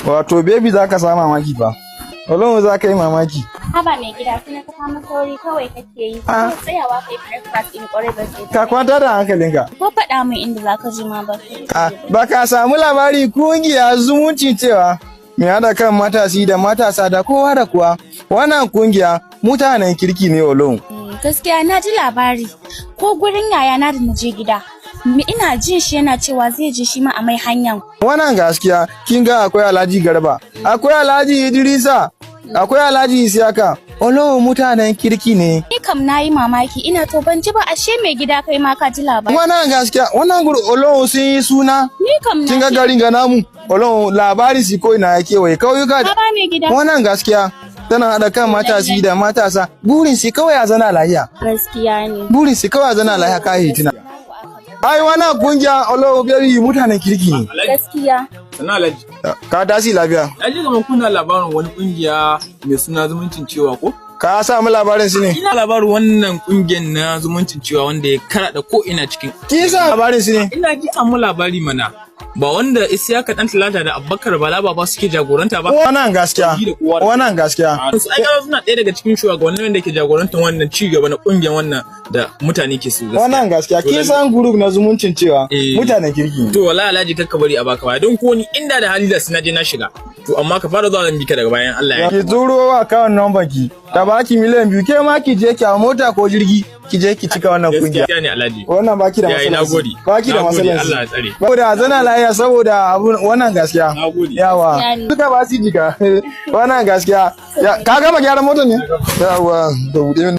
Wato baby, za ka sa mamaki fa. Wallahi za ka yi mamaki. Haba mai gida, sai na ka sauri kawai kake yi. Ah. Ko tsayawa kai breakfast in kwarai ba sai. Ka kwanta da hankalinka. Ko faɗa min inda za ka je ma ba kai. Ah, ba ka samu labari kungiya zumunci cewa mai haɗa kan matasi da matasa da kowa da kowa. Wannan kungiya mutanen kirki ne olon. Gaskiya na ji labari. Ko gurin yaya na da na je gida. Ina jin shi yana cewa zai je shi ma a mai hanyar. Wannan gaskiya, kin ga akwai Alhaji Garba, akwai Alhaji Idrisa, akwai Alhaji Isiyaka. Olon mutanen kirki ne. Ni kam na yi mamaki, ina to ban ji ba, ashe mai gida kai ma ka ji labari. Wannan gaskiya, wannan guri olon sun yi suna. Ni kam na Kin ga ji. garin ga namu, olon labari si ko ina ya kewaye kauyuka. Haba mai gida. Wannan gaskiya tana haɗa kan matasi da matasa, burin si kawai a zana lahiya. Gaskiya ne. Burin si kawai a zana lahiya ka yi tuna. Ai wannan kungiya olon baby mutanen kirki ne. Gaskiya. Sannan Alhaji. Ka tashi lafiya. Na ji kamar kuna labarin wani kungiya mai suna zumuncin cewa ko? Ka samu labarin su ne? Ina labarin wannan kungiyar na zumuncin cewa wanda ya karaɗa ko ina cikin. Ki sa labarin su ne? Ina ji samu labari mana. Ba wanda Isiyaka Dan Talata da Abubakar Bala Baba suke jagoranta ba. Wannan gaskiya. Wannan gaskiya. Su ai kaga suna ɗaya daga cikin shugabannin wanda ke jagorantar wannan ci gaba na kungiyar wannan da mutane ke so gaskiya. Wannan gaskiya. To Kin san group na zumuncin cewa Eh. mutanen kirki ne. To wallahi Alhaji, kakka bari a baka baya, don ko ni inda da hali da su na je na shiga. To amma ka fara zuwa, zan bi ka daga bayan Allah ya. Ki turo wa account number ki. Ta baki miliyan 2, ke ma ki je ki a mota ko jirgi ki je ki cika wannan kungiya. Gaskiya ne Alhaji. Wannan baki da Yayi, matsalar. nagode. Baki da Nagode, matsalar. Allah ya tsare. Saboda zana lafiya saboda abun wannan gaskiya. Nagode. Yawa. Gaskiya ne. Duka ba su jika. Wannan gaskiya. Ka gama gyaran motar ne? Yawa. Da buɗe.